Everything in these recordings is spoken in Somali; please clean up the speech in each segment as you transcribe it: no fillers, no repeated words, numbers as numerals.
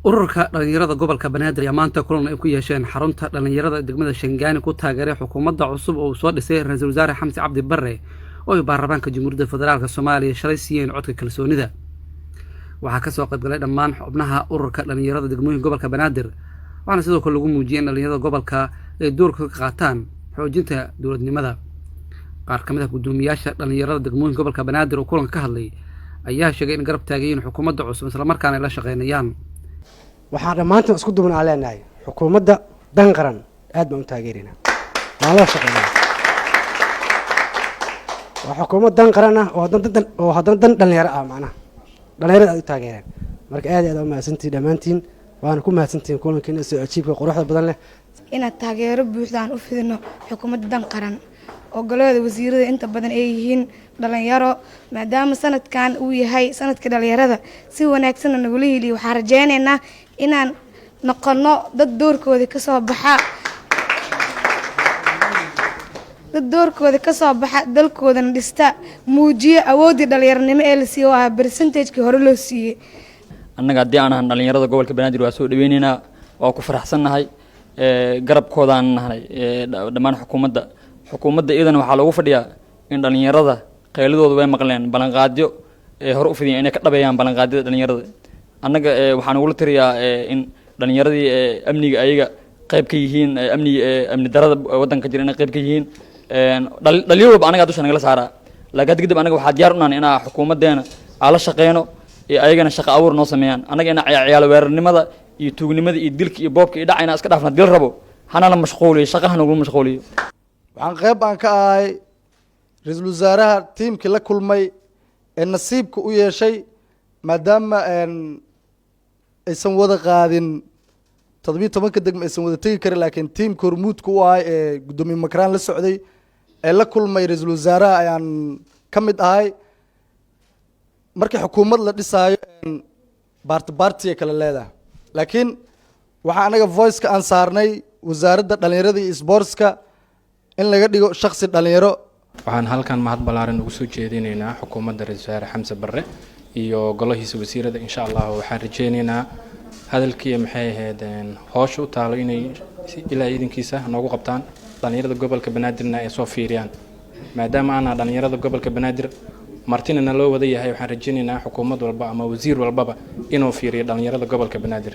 Ururka dhalinyarada gobolka Banaadir ayaa maanta kulan ay ku yeesheen xarunta dhalinyarada degmada Shangaani ku taageeray xukuumadda cusub oo uu soo dhisay ra-iisul wasaare Xamse Cabdi Barre, oo ay baarlamaanka Jamhuuriyadda Federaalka Soomaaliya shalay siiyeen codka kalsoonida. Waxaa kasoo qaybgalay dhammaan xubnaha ururka dhalinyarada degmooyinka gobolka Banaadir, waxaana sidoo kale lagu muujiyay in dhalinyarada gobolka ay doorka ka qaataan xoojinta dowladnimada. Qaar ka mid ah guddoomiyaasha dhalinyarada degmooyinka gobolka Banaadir oo kulanka ka hadlay ayaa sheegay in garab taagayiin xukuumadda cusub, islamarkaana ay la shaqeynayaan. Waxaan dhammaantiin isku duubnaa leenahay xukuumadda Dan Qaran aad baan u taageeraynaa, waan la shaqeynaa. Waa xukuumad dan qaran ah oo haddana dan dhalinyaro ah, macnaha dhalinyarada aad u taageereen. Marka aad iyo aad aa umahadsantihin dhammaantiin, waana ku mahadsantihiin kulankiina soo ajiibka quruxda badan leh. Inaad taageero buuxda aan u fidino xukuumadda Dan Qaran oo golahooda wasiirada inta badan ay yihiin dhalinyaro, maadaama sanadkan uu yahay sanadka dhalinyarada, si wanaagsanna nagula heliyo. Waxaan rajeyneynaa inaan noqono dad doorkooda kasoo baxa, dad doorkooda kasoo baxa, dalkoodana dhista, muujiyo awooddii dhalinyaronimo ee la siiyey oo ah percentage-kii hore loo siiyey. Annaga haddii aan ahan dhalinyarada gobolka Banaadir, waa soo dhaweyneynaa, waa ku faraxsannahay, garabkoodaan nahnay dhammaan xukuumadda. Xukuumadda iyadana waxaa loogu fadhiyaa in dhalinyarada qayladooda way maqleen, ballanqaadyo ee hore u fidiyeen inay ka dhabeeyaan ballanqaadyada dhalinyarada. Annaga waxaan ugula tiriyaa in dhalinyaradii amniga ayaga qayb ka yihiin, amniga amni darada waddanka jira inay qayb ka yihiin. Dhalinyar walba anagaa dusha nagala saaraa, laakiin hadda kadib anaga waxaa diyaar u nahay inaa xukuumaddeena aan la shaqeyno iyo ayagana shaqo abuur noo sameeyaan. Annaga ina ciyaalo weerarnimada iyo tuugnimada iyo dilka iyo boobka iyo dhaca inaa iska dhaafna dil rabo, hana la mashquuliyo, shaqaha nagula mashquuliyo. Waxaan qayb aan ka ahay ra-iisul wasaaraha tiimkii la kulmay ee nasiibka u yeeshay, maadaama aysan wada qaadin 17-ka degmo, aysan wada tegi karin, laakiin tiimka hormuudka u ahay ee guddoomiye Makraan la socday ee la kulmay ra-iisul wasaaraha ayaan ka mid ahay. Markii xukuumad la dhisaayo, baarti baartiya kale leedahay, laakiin waxaa anaga voice-ka aan saarnay wasaaradda dhalinyarada iyo sports-ka in laga dhigo shaksi dhalinyaro. Waxaan halkan mahad ballaaran ugu soo jeedinaynaa xukuumadda ra-iisul wasaare Xamse Barre iyo golahiisa wasiirada. Insha Allah waxaan rajeynaynaa hadalkii, maxay ahayd, hoosha u taalo inay ilaa idinkiisa noogu qabtaan, dhalinyarada gobolka Banaadirna ay soo fiiriyaan, maadaama aana dhalinyarada gobolka Banaadir martina naloo wada yahay. Waxaan rajeynaynaa xukuumad walba ama wasiir walbaba inuu fiiriyo dhalinyarada gobolka Banaadir.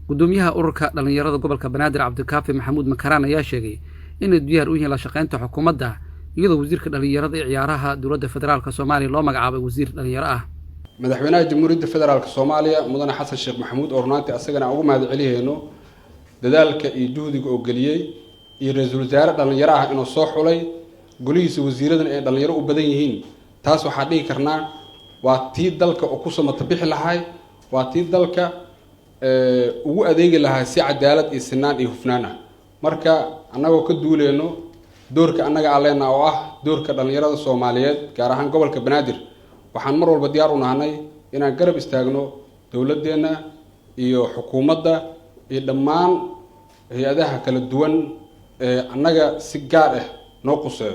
Guddoomiyaha ururka dhalinyarada gobolka Banaadir, Cabdikaafi Maxamuud Makaraan, ayaa sheegay inay diyaar u yihiin la shaqeynta xukuumadda, iyadoo wasiirka dhalinyarada ee ciyaaraha dowladda federaalka Soomaaliya loo magacaabay wasiir dhalinyaro ah. Madaxweynaha Jamhuuriyadda Federaalka Soomaaliya, mudane Xasan Sheekh Maxamuud, oo runaantii asagana aan ugu mahad celihayno dadaalka iyo juhdiga oo geliyey, iyo ra-iisul wasaare dhalinyaro ah inuu soo xulay, golihiisa wasiiradana ay dhalinyaro u badan yihiin, taas waxaa dhihi karnaa waa tii dalka oo ku samata bixi lahay, waa tii dalka ugu adeegi lahaa si cadaalad iyo sinaan iyo hufnaan ah. Marka annagoo ka duuleyno doorka annaga aan leenaha oo ah doorka dhalinyarada Soomaaliyeed, gaar ahaan gobolka Banaadir, waxaan mar walba diyaar u nahnay inaan garab istaagno dowladdeenna iyo xukuumadda iyo dhammaan hay-adaha kala duwan ee annaga si gaar ah noo quseeyo.